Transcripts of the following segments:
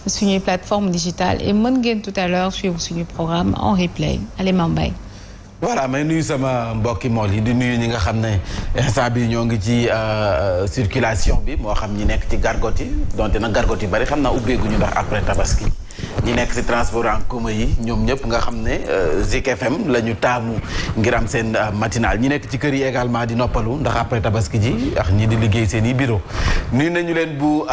suñuy plateforme digitale et mën ngeen tout à l'heure suivre suñu programme en replay Alima Mbaye. voilà may nuyu sama mbokki mool yi di nuyu ñi nga xam ne instant bi ñoo ngi ci circulation bi moo xam ñi nekk ci gargot yi donte nag gargot yi bari xam naa ubbeeguñu ndax après tabaski ñi nekk ci transport en commun yi ñoom ñëpp nga xam ne Zik FM la ñu taamu ngir am seen matinal ñi nekk ci kër yi également di noppalu ndax après tabaski ji ak ñi di liggéey seen i bureau nuyu nañu leen bu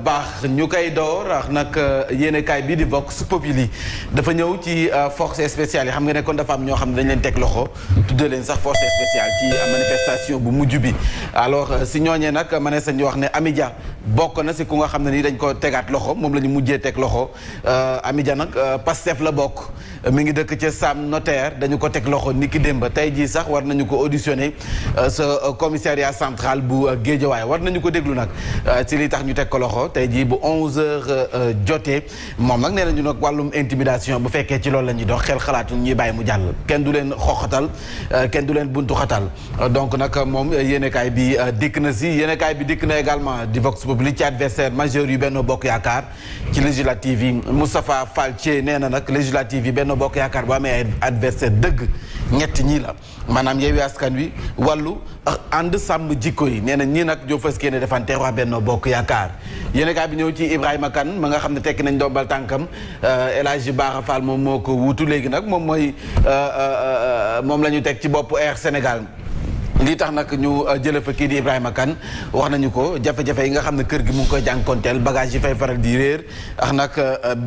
baax ñu koy door ak nag yéenekaay bii di Vox Populi dafa ñëw ci force spéciale yi xam nga ne kon dafa am ñoo xam ne dañ leen teg loxo tuddee leen sax force spéciale ci manifestation bu mujj bi alors si ñooñee nag ma ne sañu wax ne Amidia bokk na si ku nga xam ne nii dañ ko tegaat loxo moom la ñu mujjee teg loxo Amidia nag Pastef la bokk mi ngi dëkk ca Sam Notaire dañu ko teg loxo niki démb tey jii sax war nañu ko auditionné sa commissariat central bu Guédiawaye war nañu ko déglu nag ci li tax ñu teg ko loxo tey jii bu 11h jotee moom nag nee nañu nag wàllum intimidation bu fekkee ci loolu la ñuy dox xel xalaatu ñuy bàyyi mu jàll kenn du leen xoxatal kenn du leen buntu xatal donc nag moom yéenekaay bi dikk na si yéenekaay bi dikk na également di Vox Populi ci adversaire majeur yu Benno Bokk Yaakaar ci législative yi Moustapha Fall Thié nee na nag législative yi Benno Bokk Yaakaar bu amee ay adversaire dëgg ñett ñii la maanaam Yewwi Askan Wi wàllu ànd sàmm jikko yi nee na ñii nag ñoo fas yéene defante waa Benno Bokk Yaakaar yéenekaay bi ñëw ci Ibrahima Kane ma nga xam ne tekki nañ doombal tànkam El Hadji Bara Fall moom moo ko wuutu léegi nag moom mooy moom la ñu teg ci bopp Air Sénégal lii tax nag ñu jële fa kii di Ibrahima Kane wax nañu ko jafe-jafe yi nga xam ne kër gi mu ngi koy jànkonteel bagage yi fay faral di réer ak nag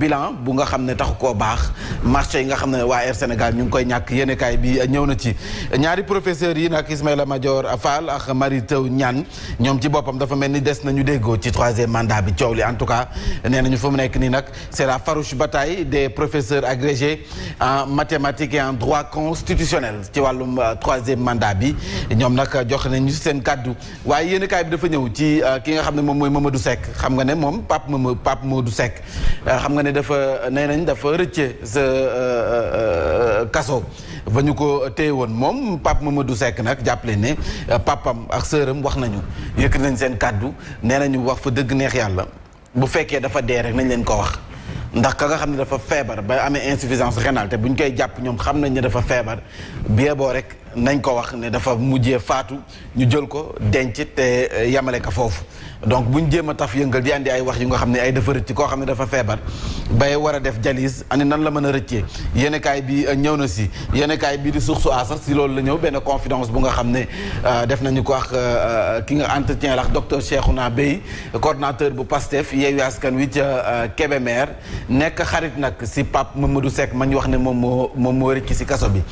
bilan bu nga xam ne taxu koo baax marché yi nga xam ne waa Air Sénégal ñu ngi koy ñàkk yéenekaay bi ñëw na ci ñaari professeurs yi nag Ismaïla Madior Fall ak Mary Teuw Niane ñoom ci boppam dafa mel ni des nañu déggoo ci troisième mandat bi coow li en tout cas nee nañu fa mu nekk nii nag c'est la farouche bataille des professeurs agrégés en mathématiques et en droit constitutionnel ci wàllum troisième mandat bi ñoom nag jox nañu seen kàddu waaye yéenekaay bi dafa ñëw ci ki nga xam ne moom mooy Mamadou Seck xam nga ne moom Pape Modou Seck xam nga ne dafa nee nañ dafa rëcce sa kaso ba ñu ko téye woon moom Pape Mamadou Seck nag jàppale ne papam ak sëram wax nañu yëkk nañ seen kàddu nee nañu wax fa dëgg neex yàlla bu fekkee dafa dee rek nañ leen ko wax ndax ka nga xam ne dafa feebar ba amee insuffisance rénale te bu ñu koy jàpp ñoom xam nañ ne dafa feebar bien boo rek nañ ko wax ne dafa mujjee faatu ñu jël ko denc te yamale ko foofu donc buñ jéem a taf yëngal di andi ay wax yu nga xam ne ay dafa rëcc koo xam ne dafa feebar bay war a def dialyse ani nan la mën a rëccee yéenekaay bi ñëw na si yéenekaay bi di Source A sax si loolu la ñëw benn confidence bu nga xam ne def nañu ko ak ki nga entretien la ak docteur Cheikhouna Bey coordonnateur bu PASTEF Yewwi Askan Wi ca Kébémer nekk xarit nag si Pape Mamadou Seck ma ñu wax ne moom moo rëcc si kaso bi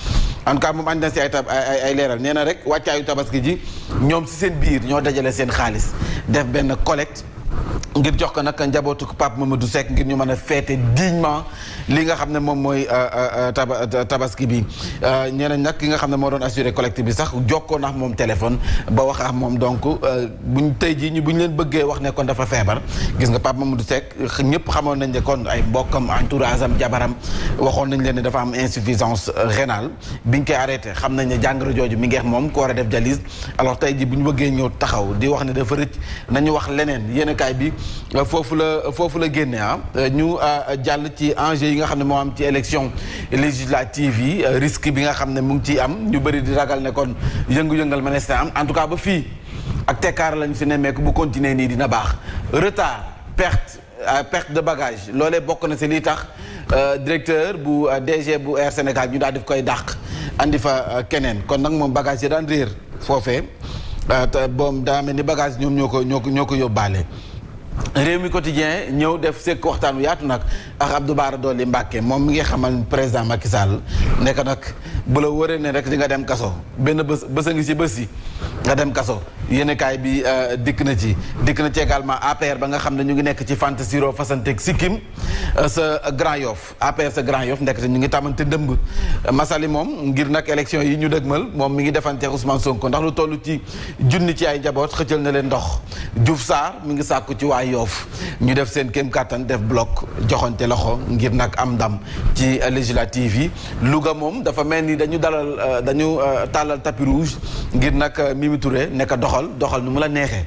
en tout cas moom andi na si ay leeral nee na rek wàccaayu tabaski ji ñoom si seen biir ñoo dajale seen xaalis def benn collecte ngir jox ko nag njabootu Pape Mamadou Seck ngir ñu mën a feete dignement li nga xam ne moom mooy tabaski bi ñeneen nag ki nga xam ne moo doon assuré collecte bi sax jokkoo na ak moom téléphone ba wax ak moom donc buñ tey jii buñ leen bëggee wax ne kon dafa feebar gis nga Pape Mamadou Seck ñëpp xamoon nañ ne kon ay mbokkam entourage am jabaram waxoon nañ leen ne dafa am insuffisance rénale biñ koy arrêté xam nañ ne jàngoro jooju mi ngeex moom ko war a def dialyse alors tey jii bu ñu bëggee ñëw taxaw di wax ne dafa rëcc nañu wax leneen yéenekaay bi foofu la génne ñu jàll ci enjeu yi nga xam ne moo am ci élection législative yi risque bi nga xam ne mu ngi ciy am ñu bëri di ragal ne kon yëngu-yëngal mënees na am en tout cas ba fii ak tekkaar lañ si nemmeeku bu continuer nii dina baax retard perte de bagage loolee bokk na si lii tax directeur bu DG bu Air Sénégal ñu daal def koy dàq andi fa keneen kon nag moom bagage yi daan réer foofee te boom daa mel ni bagage ñoom ñoo ko yóbbaale réew mi quotidien ñëw def sekk waxtaan wu yaatu nag ak Abdou Bara Dolly Mbacké moom mi ngi xamal président Macky Sall nekk nag bu la wëree ne rek di nga dem kaso benn bés a ngi ci bés yi nga dem kaso yéenekaay bi dikk na ci également APR ba nga xam ne ñu ngi nekk ci fantasiro fasanteeg sikkim sa Grand Yoff APR sa Grand Yoff ndekk te ñu ngi tamante dëmb Massaly moom ngir nag élection yi ñu dëgmal moom mi ngi defanteeg Ousmane Sonko ndax lu toll ci junni ci ay njaboot xëccal na leen ndox Diouf Sarr mi ngi sàkku ci waa Yoff ñu def seen kéem kattan def bloc joxante loxo ngir nag am ndam ci législative yi Louga moom dafa mel ni dañu tàllal tapis rouge ngir nag Mimi Touré nekk doxal nu mu la neexee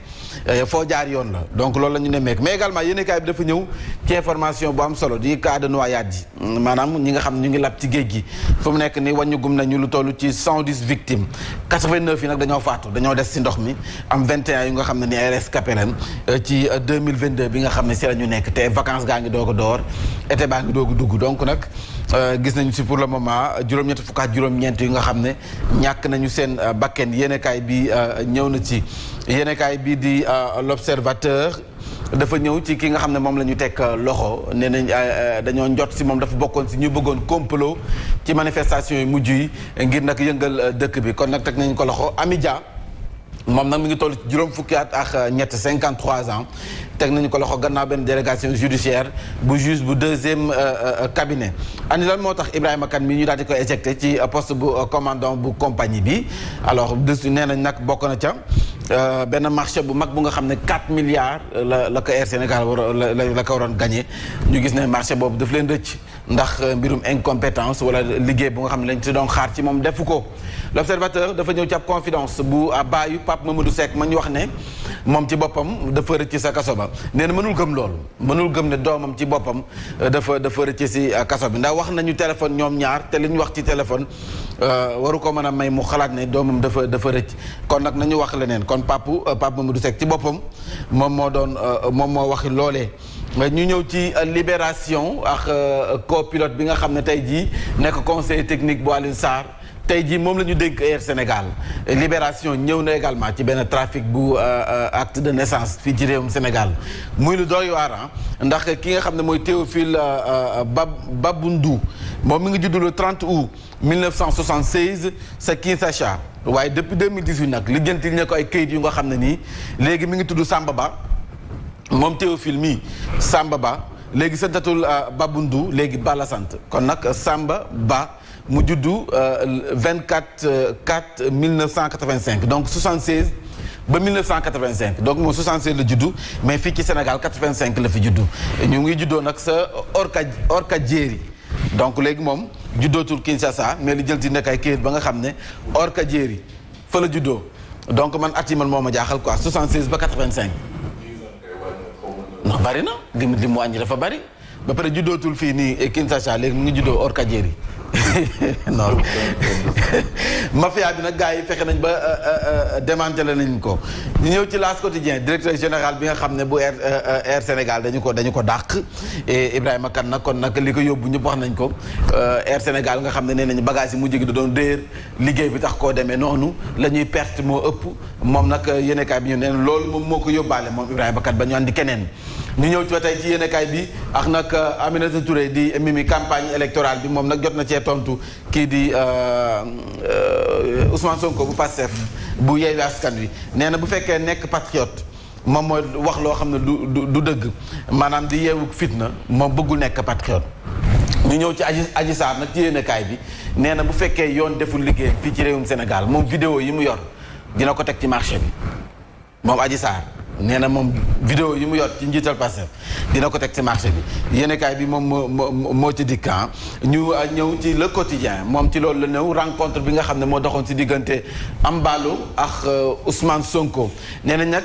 foo jaar yoon la donc loolu la ñu nemmeeku mais également yéenekaay bi dafa ñëw ci information bu am solo di cas de noyade yi maanaam ñi nga xam ñu ngi lab ci géej gi fu mu nekk ni wàññugum nañu lu toll ci 110 victimes 89 yi nag dañoo faatu dañoo des ci ndox mi am 21 yu nga xam ne ni ay rescapé leen ci 2022 bi nga xam ne si la ñu nekk te vacances gaa ngi doog a door été baa ngi doog a dugg donc nag gis nañu si pour le moment juróom-ñetti fukk ak juróom-ñeent yu nga xam ne ñàkk nañu seen bakken yéenekaay bi ñëw na ci yéenekaay bi di l'Observateur dafa ñëw ci ki nga xam ne moom la ñu teg loxo nee nañ dañoo njot si moom dafa bokkoon si ñu bëggoon complot ci manifestation yi mujj yi ngir nag yëngal dëkk bi kon nag teg nañu ko loxo Amidia moom nag mi ngi toll ci juróom fukki at ak ñett 53 ans teg nañu ko loxo gannaaw benn délégation judiciaire bu juge bu deuxième cabinet ani lan moo tax Ibrahima Kane mi ñu daal di koy éjecté ci poste bu commandant bu compagnie bi alors dessus nee nañ nag bokk na ca benn marché bu mag bu nga xam ne 4 milliards la ko Air Sénégal la ko waroon gagné ñu gis ne marché boobu daf leen rëcc ndax mbirum incompétence wala liggéey bu nga xam ne lañ ci doon xaar ci moom defu ko l'Observateur dafa ñëw ci ab confidence bu baayu Pape Mamadou Seck ma ñu wax ne moom ci boppam dafa rëcc sa kaso ba nee na mënul gëm loolu mënul gëm ne doomam ci boppam dafa rëcc si kaso bi ndax wax nañu téléphone ñoom ñaar te li ñu wax ci téléphone waru ko mën a may mu xalaat ne doomam dafa rëcc kon nag nañu wax leneen kon Pape Mamadou Seck ci boppam moom moo waxi loolee ñu ñëw ci Libération ak copilote bi nga xam ne tey jii nekk conseiller technique bu Alioune Sarr tey jii moom la ñu dénk Air Sénégal Libération ñëw na également ci benn trafic bu acte de naissance fii ci réewum Sénégal muy lu doy waar ndax ki nga xam ne mooy Théophile Baboundou moom mi ngi juddu le 30 août 1976 sa Kinshasa waaye depuis 2018 nag lijjantil ña ko ay kayit yu nga xam ne nii léegi mi ngi tudd Samba Ba moom Théophile mi Samba Ba léegi santatul Baboundou léegi Ba la sant kon nag Samba Ba mu juddu 24/4 1985 donc 76 ba 1985 donc moom 76 la juddu mais fii ci Sénégal 85 la fi juddu ñu ngi juddoo nag sa Orkadiéré donc léegi moom juddootul Kinshasa mais li jël ci nekk ay kayit ba nga xam ne Orkadiéré fa la juddoo donc man at yi man moo ma jaaxal quoi 76 ba 85. non bari na li mu wàññi dafa bari ba pare juddootul fii nii Kinshasa léegi mu ngi juddoo Orkadiéré non mafia bi nag gars yi fexe nañ ba démantelé nañ ko ñu ñëw ci L'As Quotidien directeur général bi nga xam ne bu Air Sénégal dañu ko dàq et Ibrahima Kane nag kon nag li ko yóbbu ñëpp wax nañ ko Air Sénégal nga xam ne nee nañu bagage yi mujj gi da doon réer liggéey bi tax koo demee noonu la ñuy perte moo ëpp moom nag yéenekaay bi ñu nee loolu moom moo ko yóbbaale moom Ibrahima Kane ba ñu andi keneen ñu ñëw ci ba tey ci yéenekaay bi ak nag Aminata Touré di Mimi campagne électorale bi moom nag jot na cee tontu kii di Ousmane Sonko bu Pastef bu Yewwi Askan Wi nee na bu fekkee nekk patriote moom mooy wax loo xam ne du dëgg maanaam di yeewu fitna moom bëggul nekk patriote ñu ñëw ci Adji Sarr nag ci yéenekaay bi nee na bu fekkee yoon deful liggéey fii ci réewum Sénégal moom vidéo yi mu yor dina ko teg ci marché bi moom Adji Sarr nee na moom vidéo yi mu yor ci njiital Pastef dina ko teg ci marché bi yéenekaay bi moom moo ci dikk ñu ñëw ci Le Quotidien moom ci loolu la ñëw rencontre bi nga xam ne moo doxoon ci diggante Ambalo ak Ousmane Sonko nee nañ nag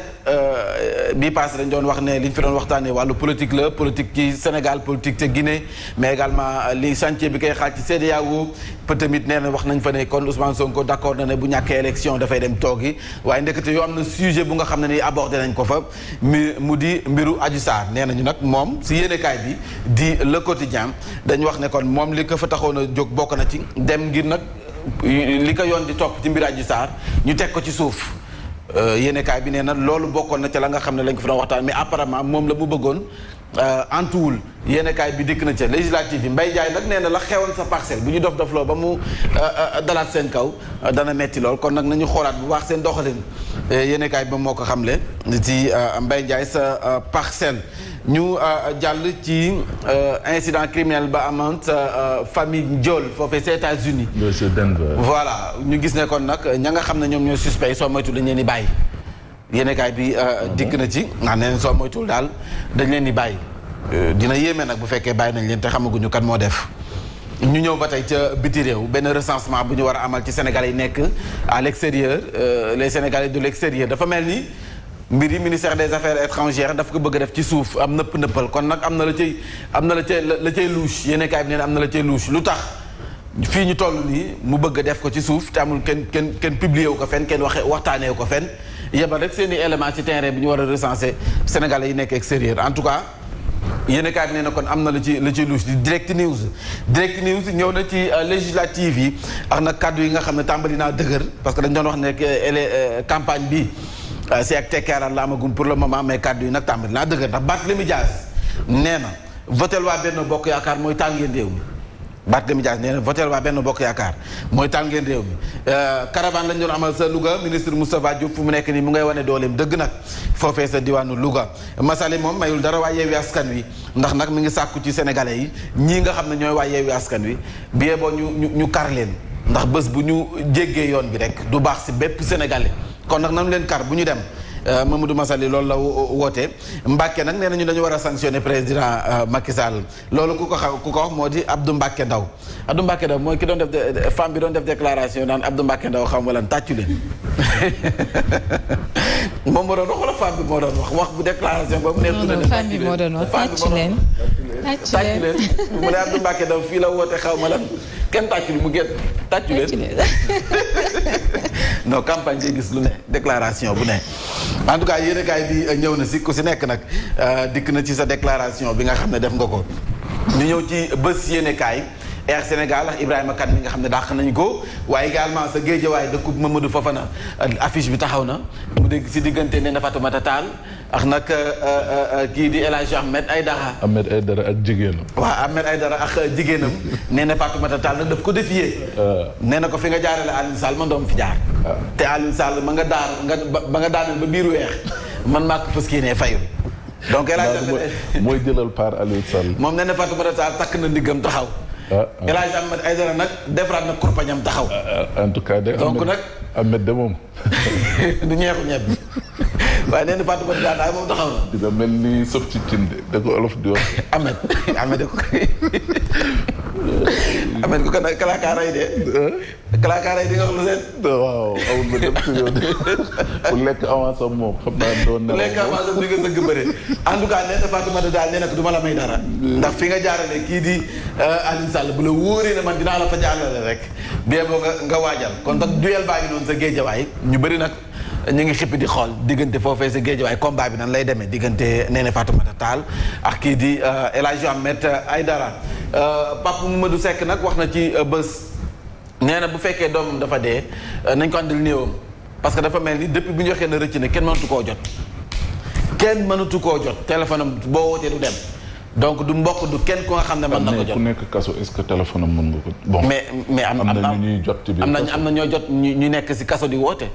bii passé dañ doon wax ne li ñu fi doon waxtaanee wàllu politique la politique ci Sénégal politique te Guinée mais également li chantier bi koy xaaj ci CEDEAO peut-être nee na wax nañ fa ne kon Ousmane Sonko d'accord na ne bu ñàkkee élection dafay dem toogi waaye ndekete yoo am na sujet bu nga xam ne ni abordé nañ ko fa mu di mbiru Adji Sarr nee nañu nag moom si yéenekaay bi di Le Quotidien dañu wax ne kon moom li ko fa taxoon a jóg bokk na ci dem ngir nag li ko yoon di topp ci mbiru Adji Sarr ñu teg ko ci suuf yéenekaay bi nee na loolu bokkoon na ca la nga xam ne lañ ko fa doon waxtaan mais apparemment moom la mu bëggoon antuwul yéenekaay bi dikk na ca législative yi Mbaye Ndiaye nag nee na la xewoon sa parcelle bu ñu dof loo ba mu dalaat seen kaw dana metti lool kon nag nañu xoolaat bu baax seen doxalin yéenekaay bi moo ko xamle ci Mbaye Ndiaye sa parcelle ñu jàll ci incident criminel ba amoon sa famille Ndiol foofee ces États-Unis voilà ñu gis ne kon nag ña nga xam ne ñoom ñoo suspect soo moytu dañ leen di bàyyi yéenekaay bi dikk na ci ndax nee na soo moytuwul daal dañ leen di bàyyi dina yéeme nag bu fekkee bàyyi nañ leen te xamaguñu kan moo def ñu ñëw ba tey ca biti réew benn recensement bu ñu war a amal ci Sénégalais yi nekk à l'extérieur les Sénégalais de l'extérieur dafa mel ni mbir yi ministère des affaires étrangères daf ko bëgg a def ci suuf am nëppal kon nag am na la cay louche yéen kaay bi nee na am na la cay louche lu tax fii ñu toll nii mu bëgg a def ko ci suuf te amul kenn publié wu ko fenn kenn waxtaanee wu ko fenn yebal rek seen i éléments ci terrain bi ñu war a recenser sénégalais yi nekk extérieur en tout cas yéen kaay bi nee na kon am na la ci louche di direct news ñëw na ci législative yi ak nag kàddu yi nga xam ne tàmbali naa dëgër parce que dañ doon wax ne campagne bi c'est ak tekkeeral la amagum pour le moment mais kàddu yi nag tàmbali naa dëgër ndax Barthélémy Dias nee na votel waa Benno Bokk Yaakaar mooy taal ngeen réew mi Barthélémy Dias nee na votel waa Benno Bokk Yaakaar mooy taal ngeen réew mi caravane lañ doon amal sa Louga ministre Moustapha Diop fu mu nekk nii mu ngay wane dooleem dëgg nag foofee sa diwaanu Louga Massaly moom mayul dara waa Yewwi Askan Wi ndax nag mi ngi sàkku ci sénégalais yi ñii nga xam ne ñooy waa Yewwi Askan Wi biyee boo ñu kar leen ndax bés bu ñu jéggee yoon bi rek du baax si bépp sénégalais kon nag nanu leen kar bu ñu dem Mamadou Massaly loolu la wootee Mbacke nag nee nañu dañu war a sanctionner président Macky Sall loolu ku ko wax moo di Abdou Mbacke Ndaw Abdou Mbacke Ndaw mooy ki doon def femme bi doon def déclaration naan Abdou Mbacke Ndaw xam nga lan tàccu leen moom moo doon wax wala femme bi moo doon wax bu déclaration ba mu nekk tudd femme bi moo doon wax tàccu leen mu ne Abdou Mbacke Ndaw fii la woote xaw ma lan kenn tàccu mu génn tàccu leen non campagne day gis lu ne déclaration bu ne en tout cas yéen kaay bi ñëw na si ku si nekk nag dikk na ci sa déclaration bi nga xam ne def nga ko ñu ñëw ci bés yéen kaay Air Sénégal ak Ibrahima Kane mi nga xam ne dàq nañu ko waaye également sa Guédiawaye dëkkub Mamadou Fofana affiche bi taxaw na mu dégg si diggante ne na Fatoumata Tall ak nag kii di El Hadj Ahmed Aïdara ak jigéenam. waaw Ahmed Aïdara ak jigéenam nee na Fatoumata Tall nag daf ko défier nee na ko fi nga jaarale Alioune Sall man doom fi jaar te Alioune Sall ma nga daanal ba biiru weex man maa ko fas yéenee fayu donc El Hadj Ahmed mooy jëlal par Alioune Sall moom nee na Fatoumata Tall takk na ndiggam taxaw El Hadj Ahmed Aïdara nag defaraat na kurpañam taxaw en tout cas de donc nag Ahmed de moom du ñeexu ñeb bi waaye nee na Fatoumata Tall daal moom taxaw na dina mel ni sëf ci cin de da ko olof di wax Ahmed da ko Ahmed ko kalaakaara yi de kalaakaara yi di nga wax lu seen waaw awul ba dem si yow de ku lekk avance am moom xam naa doon na lekk avance am di nga sëgg bëre en tout cas nee na Fatoumata Tall nee na ko du ma la may dara ndax fi nga jaarale kii di Alioune Sall bu la wóoree ne man dinaa la fa jaarale rek bee boo nga waajal kon nag duel baa ngi noonu sa Guédiawaye ñu bëri nag ñu ngi xippi di xool diggante foofee sa Guédiawaye combat bi nan lay demee diggante nee na Fatoumata Tall ak kii di El Hadj Ahmed Aïdara Pape Mamadou Seck nag wax na ci bés nee na bu fekkee doomam dafa dee nañ ko andil néewam parce que dafa mel ni depuis bu ñu waxee na rëcc ne kenn mënatu koo jot téléphone am boo wootee du dem donc du mbokk du kenn ku nga xam ne mën na ko jot ku nekk kaso est-ce que téléphone am mën nga ko bon mais am na ñuy jot ci biir am na ñoo jot ñu nekk si kaso di woote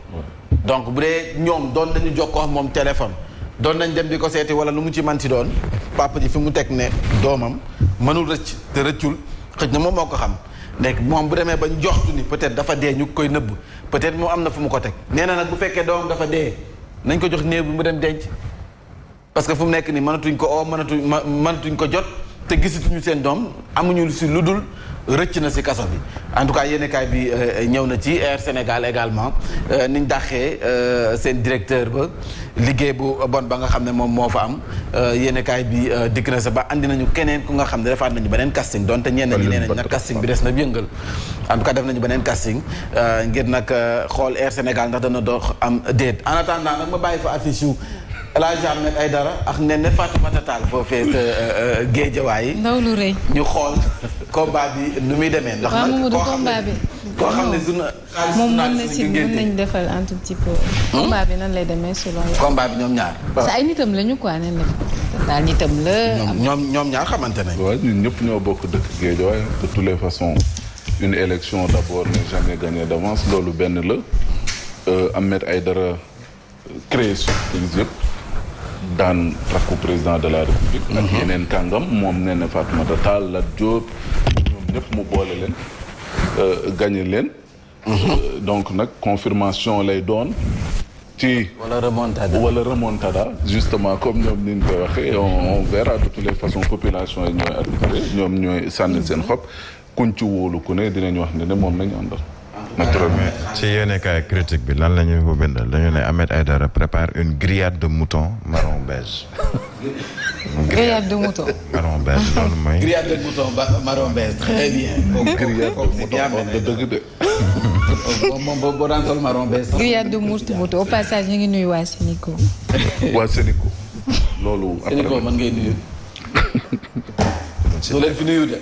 donc bu dee ñoom doon nañu jokkoo ak moom téléphone doon nañ dem di ko seeti wala lu mu ci man ci doon papa ji fi mu teg ne doomam mënul rëcc te rëccul xëj na moom moo ko xam nekk moom bu demee ba ñu joxtu ni peut-être dafa dee ñu koy nëbb peut-être moom am na fu mu ko teg nee na nag bu fekkee doomam dafa dee nañ ko jox néew bi mu dem denc parce que fu mu nekk nii mënatuñ ko oo mënatuñ ko jot te gisatuñu seen doom amuñu si lu dul rëcc na si kaso bi en tout cas yéenekaay bi ñëw na ci Air Sénégal également niñ dàqee seen directeur ba liggéey bu bon ba nga xam ne moom moo fa am yéenekaay bi dikk na sa ba andi nañu keneen ku nga xam ne defaat nañu beneen casting donte ñenn ñi nee nañ nag casting bi des na yëngal en tout cas def nañu beneen casting ngir nag xool Air Sénégal ndax dana dox am déet en attendant nag ma bàyyi fa affiche yu El Hadj Ahmed Aïdara ak nen ne Fatoumata Tall foofee sa Guédiawaye ndaw lu rëy ñu xool combat bi nu muy demee. ndax nag koo xam ne moom mën na si mën nañ defal un tout petit peu. combat bi nan lay demee selon yow. combat bi ñoom ñaar. sa ay nitam lañu quoi nen daal nitam la. ñoom ñaar xamante nañ. waaw ñun ñëpp ñoo bokk dëkk Guédiawaye de toutes les façons une élection d'abord n'est jamais gagnée d'avance loolu benn la Ahmed Aïdara créé surprise yëpp. daan rakku président de la république ak yeneen kàngam moom nee na Fatoumata Tall Lat Diop ñoom ñëpp mu boole leen gagné leen donc nag confirmation lay doon ci wala remontada justement comme ñoom ni ñu koy waxee on verra de toutes les façons population yi ñooy arbitré ñoom ñooy sànni seen xob kuñ ci wóolu ku ne dinañ wax ne moom lañu àndal. en tout naturellement. ci yéenekaay critique bi lan la ñu ko bindal dañu ne Ahmed Aïdara prépare une grillade de mouton marron beige. grillade de mouton. marron beige loolu mooy. grillade de mouton marron beige très bien. grillade de mouton de dëgg de. moom boo daan sol marron beige. grillade de mouton au passage ñu ngi nuyu waa Sénico. waa Sénico. loolu après Sénico mën ngay nuyu. doo leen fi nuyu de.